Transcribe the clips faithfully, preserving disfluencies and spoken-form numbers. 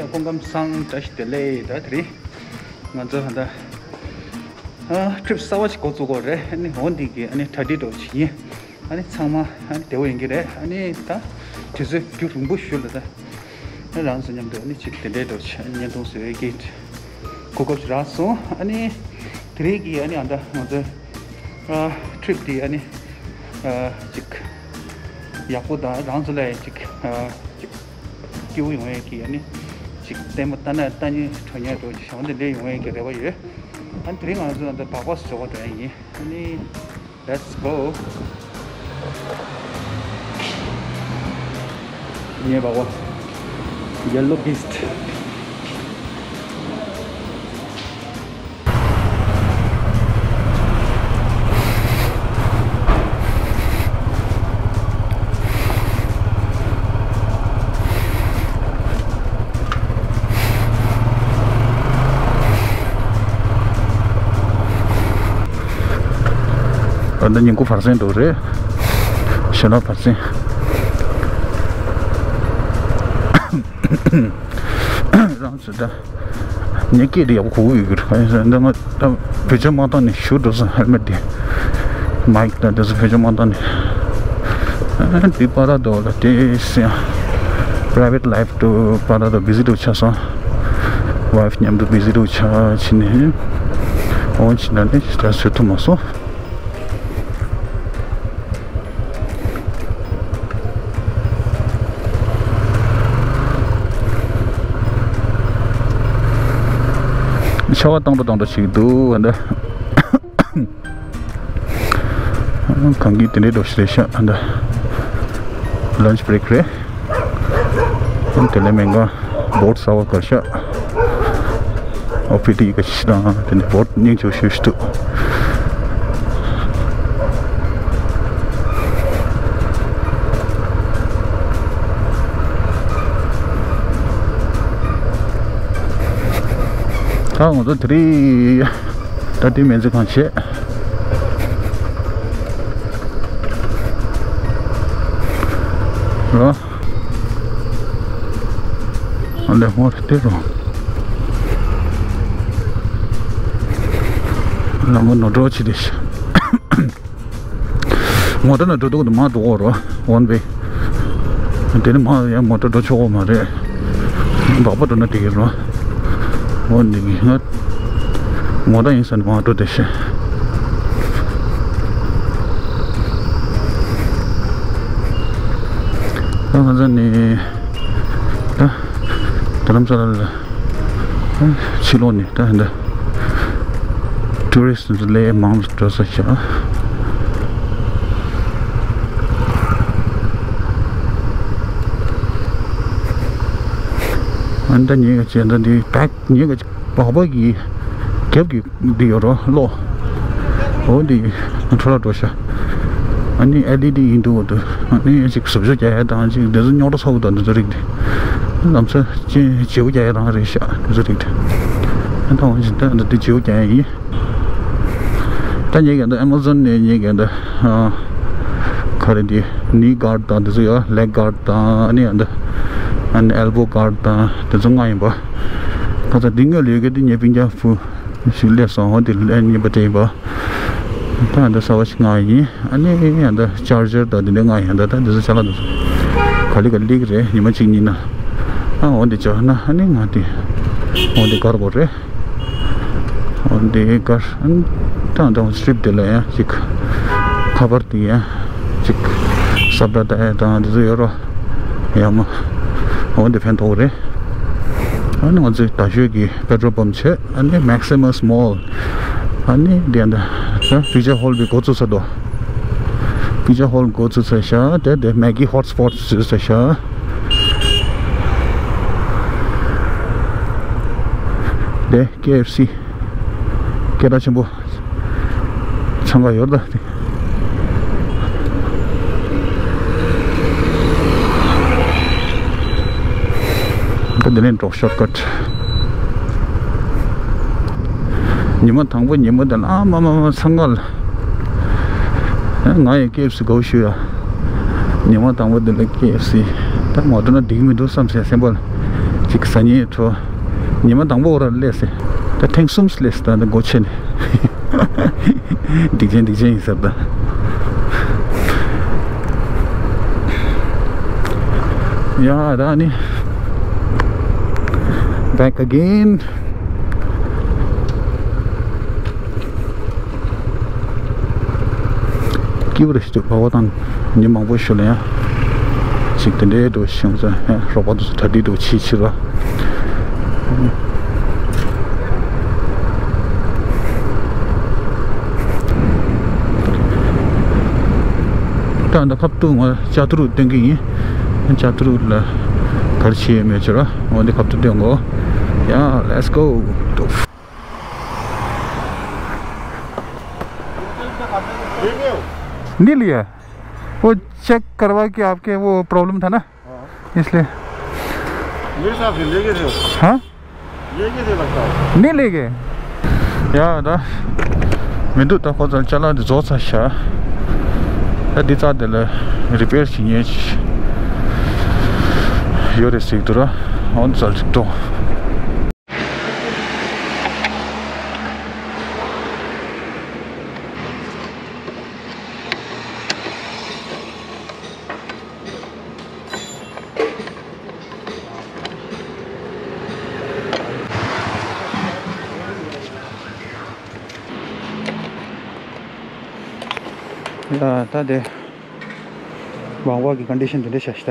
སྐུ་ཁམས་བཟང་། བཀྲ་ཤིས་བདེ་ལེགས། ད་དེ་རིང་ང་ཚོ་ད་ཨ་ཊི་རིབ་གསར་པ་ཞིག་འགོ་བཙུགས་དགོས་རེད། ཨ་ནི་འོ་འདི་གི་ཨ་ནི་གྲ་སྒྲིག་འདྲ་བོ་བྱེད་ཀྱིན། ཨ་ནི་ཚང་མ་ཨ་ནི་བདེ་པོ་ཡིན་གྱི་རེད། ཨ་ནི་ད་དུས་ཚོད་རྒྱུན་རིང་པོ་ཞིག་ལ་ད་ཨ་ནི་རང་ཚོ་མཉམ་དུ་ཨ་ནི་ཅིག་དེ་འདྲའི་འདྲ་བོ་བྱས། ཨ་ནི་བརྙན་ཐུང་བཟོ་ཡས་ཀྱི་གོ་སྐབས་ཤིག་རག་སོང་། ཨ་ནི་དེ་རིང་གི་ཨ་ནི་ཨ་ད་ང་ཚོའི་ཨ་ཊི་རིབ་འདི་ཨ་ནི་ཨ་ཅིག་ཡག་པོ་དང་རང་ཚོ་ལ་ཡང་ཅིག་ཨ་ཅིག་སྐྱིད་པོ་ཡོང་ཡས་ཀྱི་ཨ་ནི་ཅིག་ལྟད་མོ་ལྟ་ན་ལྟ་སྙིང་འདོད་སྙིང་འདྲ་བོ་ཞིག་འོ་དེ་འདྲ་ཡོང་ཡས་ཀྱི་རེ་བ་ཡོད། ཨ་ནི་དེ་རིང་ང་ཚོ་ཨ་ད་སྦག་སྦག་ཞོགས་པ་འགྲོ་ཡས་ཡིན། ཨ་ནི་let's go. ངའི་སྦག་སྦག Yellow Beast. ཨ་ད་ཉིན་གུང་བར་གསེང་འདྲ་བོ་རེད། ཞོགས་ལ་བར་གསེང་། རང་ཚོ་ད་ངའི་སྐད་དེ་ཡག་པོ་གོ་གི་ཡོད་ཀྱི་རེད། འདི་ང་ད་བེད་སྤྱོད་མ་བཏང་ནས་བཞུར་འགྲོ་སོང་། ཧེལ་མེཊ་དེ། མའིག་དང་དེ་ཚོ་བེད་སྤྱོད་མ་བཏང་ནས། ཨ་དེ་པ་ར་དོ་ལ་དེ་སེ་private life དུ་པ་ར་དོ་བི་ཟི་འགྲོ་ཆགས་སོང་། ཝའེ་ཕི་མཉམ་དུ་བི་ཟི་འགྲོ་ཆགས་ཕྱིན་ནས། འོ་ཕྱིན་ན་ནི་ད་བཟོ་ཐུབ་མ་སོང་། ཆར་པ་བཏང་འགྲོ་བཏང་འགྲོ་བྱེད་ཀྱི་འདུག་ཨ་ད། གངས་དཀྱིལ་དེ་འདྲའི་འགྲོ་ཞིག་རེད་ཤག་ཨ་ད། lunch break རེད། དེ་ལས་མེད་ཀ་བོཊ་གསར་པ་བཀར་ཤག་ཨོ་པི་ཌི་ག་ཤི་དང་དེ་འདྲ་བོཊ་སྙིང་རྗེ་པོ་ཞེ་པོ་ཞིག་འདུག་ད་ང་ཚོ་དེ་རིང་ད་ལྟའི་སྨན་རྩིས་ཁང་བྱས། རོ། ཨ་ལེ་ཧོ་རེ་ཏེ་རོ། ལམ་ནོར་འགྲོ་ཆེ་དེ་ཤ། མོ་ཊ་ནང་འགྲོ་འདུག་དུ་མ་འགྲོ་གོ་རོ། one way། དེ་ནི་མ་ཡང་མོ་ཊ་འགྲོ་ཆོག་གོ་མ་རེད། སྦག་སྦག་འགྲོ་ན་དེ་གི་རོ། འོ་འདི་གི་ང་མོ་ཊ་ཡིན་ས་ནི་མ་འགྲོ་དེ་ཤེས། ད་ང་ཚོ་ནི་ད་རྡ་རམ་ས་ལ་ལ། ཕྱི་ལོགས་ནས་ད་འདི་ཊུ་རི་སི་ལས་མང་འགྲོ་ས་ཤག་ཨ་ནི་ད་ཉེ་ག་ཅེ་ད་འདི་བེག་ཉེ་ག་ཅེ་སྦག་སྦག་གི་རྒྱབ་ཀྱི་འདི་ཡོད་རོ་གློག་འོ་འདི་འཕྲོ་བརླག་འགྲོ་ཤག་ཨ་ནི་ཨེལ་ཨི་ཌི་ཡིན་འདུག་འོ་འདུག་ཨ་ནི་ཅིག་གཟབ་གཟབ་རྒྱག་ཡ་དང་ཅིག་འདི་ཚོ་རྙོག་དྲ་ཚ་བོ་དང་འདི་ཚོ་རིགས་དེ་ལམ་སང་ཅིག་བརྗེ་པོ་རྒྱག་ཡ་རང་རེད་ཤག་འདི་ཚོ་རིགས་དེ། ཨ་ད་འོ་ཅིག་ད་འདི་བརྗེ་པོ་རྒྱག་ཡ་ཡིན། ད་ངེད་ཀྱི་འདི་ཨེ་མ་ཛོན་ནས་ངེད་ཀྱི་འདི་ག་རེ་འདི་ནི་གཱར་ཌ་དང་འདི་ཚོ་ཡོད། ལེག་གཱར་ཌ་དང་ཨ་ནི་འདི་ཨ་ནི་ཨེལ་བོ་གཱར་ཌ་དང་འདི་ཚོ་ལྔ་ཡིན་པ། ཁ་ཚ་འདི་ངོས་ལ་ཡོད་མཁན་འདི་ངའི་སྤུན་ཀྱག་བུ་ཞིག་སླེབས་སོང་། འོ་དེ་ལན་གཉིས་པ་དེ་ཡིན་པ། ད་འདི་གསར་པ་ཞིག་ལྔ་ཡིན། ཨ་ནི་འདི་ཅར་ཇར་དང་འདི་འདྲ་ལྔ་ཡིན། ད་ད་འདི་ཚོ་ཅ་ལག་འདི་ཚོ་ག་ལེ་ག་ལེ་གི་རེད། ཉི་མ་གཅིག་གཉིས་ན་ཨ་འོ་འདི་ཅོག་ན་ཨ་ནི་ང་དེ་འོ་འདི་གར་བོ་རེད། འོ་འདི་གར་ཨ་ནི་ད་ད་སི་ཊི་རིབ་དེ་ལ་ཡང་ཅིག་ཁ་པར་དེ་ཡང་ཅིག་སབ་ད་ད་ཡ་དང་འདི་ཚོ་ཡོད་རོ། ཡ་མ་འོ་འདི་ཕན་ཐོགས་རེད། ཨ་ནི་ང་ཚོས་ད་ཤོད་ཀྱི་པེ་ཊྲོལ་པམ་བྱས། ཨ་ནི་Maximus Mall། ཨ་ནི་འདི་འདི་ད་པིག་ཅར་ཧོལ་བི་འགོ་ཚུགས་ཚར་དོ། པིག་ཅར་ཧོལ་འགོ་ཚུགས་ཚར་ཤག་དེ་དེ་མེག་གི་ཧོཊ་སི་པོཊ་བཟོས་ཚར་ཤག་དེ་ཀེ་ཨེཕ་སི་སྐད་གྲགས་ཆེན་པོ། འཚང་ཁ་ཡོད་ད། ད་འདི་ནས་འགྲོ་ཤོཊ་ཀཊ། ཉི་མ་དང་པོ་ཉིན་མོ་དེ་ལ་ཨ་མ་མ་མ་འཚང་ཁ་ལ། ང་ཡི་ཀེ་ཨེཕ་སི་དགའ་བོ་ཞུ་ཡ། ཉི་མ་དང་པོ་དེ་ལ་ཀེ་ཨེཕ་སི་ད་མ་འགྲོ་ན་འགྲིག་མི་འདུག་བསམ་སེ་སེམས་པ་ལ་ ཅིག་ཟ་ཉེ་ཐོ། ཉི་མ་དང་པོ་ར་སླེབས་སེ། ད་ཐེངས་གསུམ་སླེབས་སེ་ད་འདི་སྒོ་ཕྱེ་ནས། སྡིག་ཅན་སྡིག་ཅན་ཡིན་ཟེར་ད། ཡ་ད་ནི། Back again. སྐྱིད་པོ་རེད་ཤི་འདུག་བ་བ་དང་ཉིན་མང་པོ་ཞིག་ལ་ཡང་ཅིག་དེ་འདྲའི་འགྲོ་ཤིང་ཚ་ཡང་རོགས་པ་དུ་གྲ་སྒྲིག་འགྲོ་ཕྱི་ཕྱིར་བ། ད་ད་ཁབ་ཏུ་ང་ཅ་ཐུ་རུ་སྟོན་གི་ཡིན། ཅ་ཐུ་རུ་ལ་གར་ཕྱི་ཡོད་མེད་ཕྱིར་བ་འོ་འདི་ཁབ་ཏུ་སྟོན་གོ། ཡ་let's go. नहीं लिया। वो चेक करवा के आपके वो प्रॉब्लम था ना, इसलिए। मेरे साथ भी लेके थे। हाँ? लेके थे लगता है। नहीं लेके। ཡ་ད་མི་འདུག་ད་ཁོ་ཚོ་ཅ་ལག་འདི་རྫོགས་ཚར་ཤག་ད་འདི་རྩ་དེ་ལ་རི་པེར་བྱེད་མཁན་ཡོད་རེད་ཟེར་གི་འདུག་ར། འོ་འདི་ཚར་ཅིག་འགྲོ། ཡ་ད་དེ་མང་བ་གི་ཀོན་ཌི་ཤན་དེ་འདྲ་ཤ་ཤི་ད་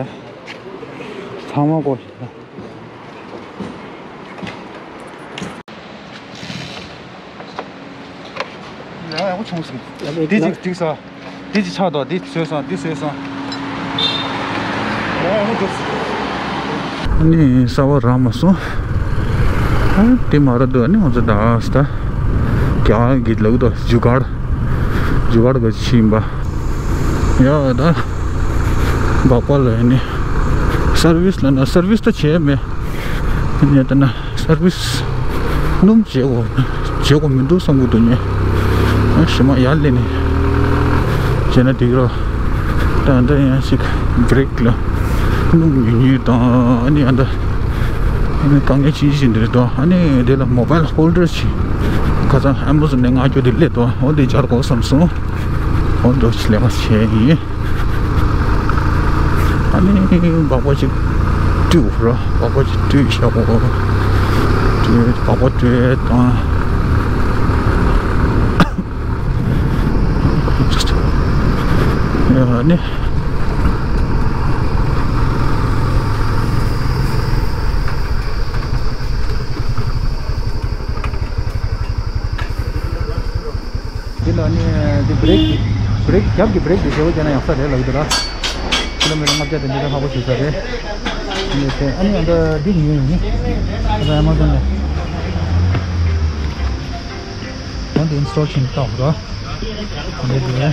ཚང་མ་གོ་ཤི་ད། ཡག་པོ་བྱུང་སོང་། འདི་གཅིག་འགྲིག་སོང་། འདི་གཅིག་ཆགས་འདུག་འདི་བཟོས་སོང་། འདི་བཟོས་སོང་། ཡག་པོ་འགྲིག་སོང་། ཨ་ནི་གསར་པ་རག་མ་སོང་། ཨ་དེ་མ་རག་འདུག་ཨ་ནི་ང་ཚོ་ད་ས་ད་རྒྱ་གི་ལབ་འདུག་ཇུ་གར། ཇུ་གར་གི་ཕྱིན་པ། ཡ་ད་སྦག་པ་ལ་ཨ་ནི་སར་བིས་ལ་ན་སར་བིས་ད་བྱས་མེད། ཉེ་ད་ན་སར་བིས་སྣུམ་བྱེད་དགོས་བྱེད་དགོས་མི་འདུག་བསམ་གི་འདུག་ཉེ། ཨ་ཞི་མ་ཡར་སླེབས་ནས་བྱས་ན་འགྲིག་རོགས། ད་ཨ་འདྲ་ཡང་ཞིག་བྷི་རེག་ལ་སྣུམ་ཉུང་ཉུང་དང་ཨ་ནི་ཨ་འདྲ་ཨ་ནི་དཀའ་ངལ་ཆེན་ཆེན་འདི་རེད་དོ། ཨ་ནི་དེ་ལ་མོ་བྷལ་ཧོལ་ཌར་ཞིག་ཁ་སང་ཨ་མ་ཟོན་ནས་མངགས་རྒྱུ་དེ་སླེབས་དོ། འོ་འདི་སྦྱར་དགོས་བསམ་སོང་། འོ་འདྲ་ཞིག་ལས་ཀ་བྱས་ཡིན། ཨ་ནི་སྦག་པ་ཅིག་བཀྲུས་ར། སྦག་པ་ཅིག་བཀྲུས་བཞག་གོ། བཀྲུས་སྦག་པ་བཀྲུས་དང་། ཨ་ནི། འདི་ལ་ནི་འདི་བྷི་རེག་བྷི་རེག་རྒྱབ་ཀྱི་བྷི་རེག་དེ་བྱེད་པོ་བྱས་ན་ཡག་ས་རེད་ལབ་ཀྱི་འདུག་ར། ཀི་ལོ་མི་ཊར་ལྔ་བརྒྱ་དེ་འདི་ལ་ཁག་པོ་ཞིག་ས་རེད། ཨ་ནི་ཨ་ནི་ཨ་འདྲ་འདི་ཉོས་ཡིན། ཨ་ཨ་མ་ཟོན་ནས་ཨ་འདི་ཨིན་སི་ཊོལ་བྱེད་ཐུབ་ར། འདི་འདི།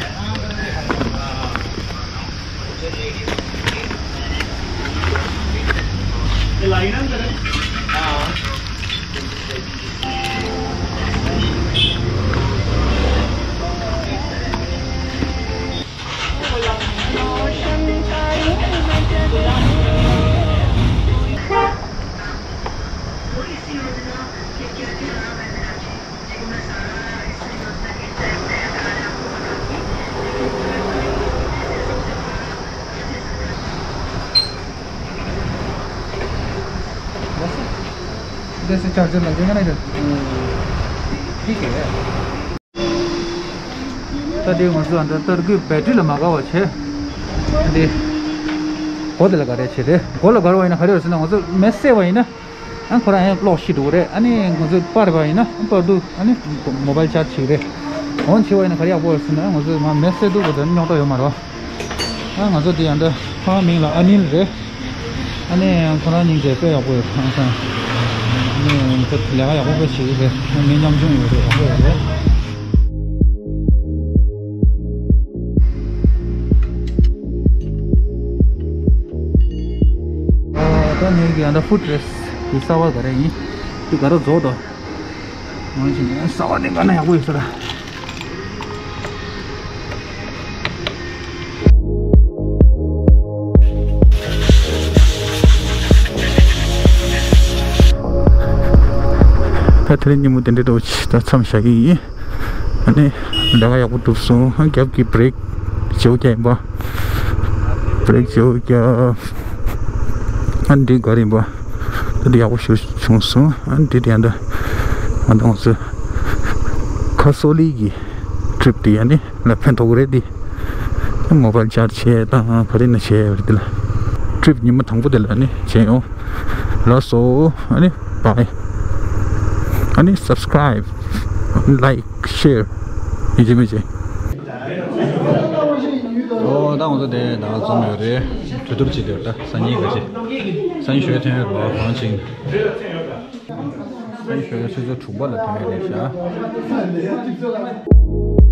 जैसे चार्जर लगेगा ना इधर। ठीक है। ད་དེ་ང་ཚོ་ཨ་འདྲ་ཏར་གི་བེ་ཊི་རི་ལ་མ་དགའ་བ་བྱས། འདི་སྒོ་དེ་ལ་ག་རེ་བྱེད་རེད། སྒོ་ལ་ག་རེ་བ་ཡིན་ན་ག་རེ་ཡོད་ཟེར་ན་ང་ཚོ་མེ་བསད་པ་ཡིན་ན། ཨ་ཁོ་རང་ཡང་གློག་ཤི་འགྲོ་གི་རེད། ཨ་ནི་ང་ཚོ་པར་བ་ཡིན་ན་པར་དུ་ཨ་ནི་མོ་བལ་ཆར་ཇི་བྱེད་ཀྱི་རེད། འོན་ཆེ་བ་ཡིན་ན་ག་རེ་ཡག་པོ་ཡོད་ཟེར་ན་ང་ཚོ་མ་མེ་བསད་དུས་ག་ཚོད་རྙོག་དྲ་ཡོད་མ་རེད། ཨ་ང་ཚོ་དེ་ཡང་འདི་ཕ་མིང་ལ་ཨ་ནིལ་རེད། ཨ་ནི་ཁོ་རང་སྙིང་རྗེ་དཔེ་ཡག་པོ་ཡོད། ཁོ་ཚང་ཨ་ནི་ཁོ་ལས་ཀ་ཡག་པོ་དཔེ་བྱེད་ཀྱི་རེད། ཨ་ནི་ཉམ་ཆུང་ཡོད་རེད། ཡག་པོ་ཡོད་རེད། ཨ་ད་ངེད་ཀྱི་ཨ་ད་ཧྥུ་ཊི་རེ་སི་དེ་གསར་པ་ག་རེ་ཡིན། དེ་ག་རེ་རྫོགས་དོ། ང་ཅི་ནས་གསར་པ་དེ་ག་ན་ཡག་པོ་ཡོད་ས་ར། ད་དེ་རིང་ཉིན་མོ་དེ་འདྲ་འགྲོ་ཆི་ད་མཚམས་བཞག་གི་ཡིན། ཨ་ནི་ལས་ཀ་ཡག་པོ་གྲུབ་སོང་། ཨ་རྒྱབ་ཀྱི་བྷི་རེག་བརྗེ་པོ་རྒྱག་ཡིན་པ། བྷི་རེག་བརྗེ་པོ་རྒྱག་ཨ་འདི་ག་རེ་ཡིན་པ། ད་འདི་ཡག་པོ་ཞིག་བྱུང་སོང་། ཨ་འདི་དེ་ཡང་ད་ང་དང་ཚོ་ཁ་སོ་ལི་གི་ཊི་རིབ་དེ་ཡང་ནི་ལ་ཕན་ཐོགས་རེད་དེ། མོ་བཱལ་ཅར་ཇི་བྱས་དང་ག་རེ་ན་བྱས་རེད་དེ་ལ། ཊི་རིབ་ཉི་མ་དང་པོ་དེ་ལ་ནི་བྱས་ཡོང་། ལགས་སོ། ཨ་ནི་བཱའི། ཨ་ནི་སབ་སི་ཀ་རའིབ། ལའིཀ། ཤེར། ཡིན་གཅིག་མིན་གཅིག་ཨོ་ད་ང་ཚོ་དེ་ད་འཛོམས་ཡོད་རེད། གྲོས་བསྡུར་བྱེད་དེ་ད་སང་ཉིན་ག་ཅི། སང་ཉིན་ཞོགས་ཐོན་ཡོད་རེད་པ། གང་ཅིང་། སང་ཉིན་ཞོགས་ཆུ་ཚོད་དྲུག་པ་ལ་ཐོན་ཡོད་རེད་ཤག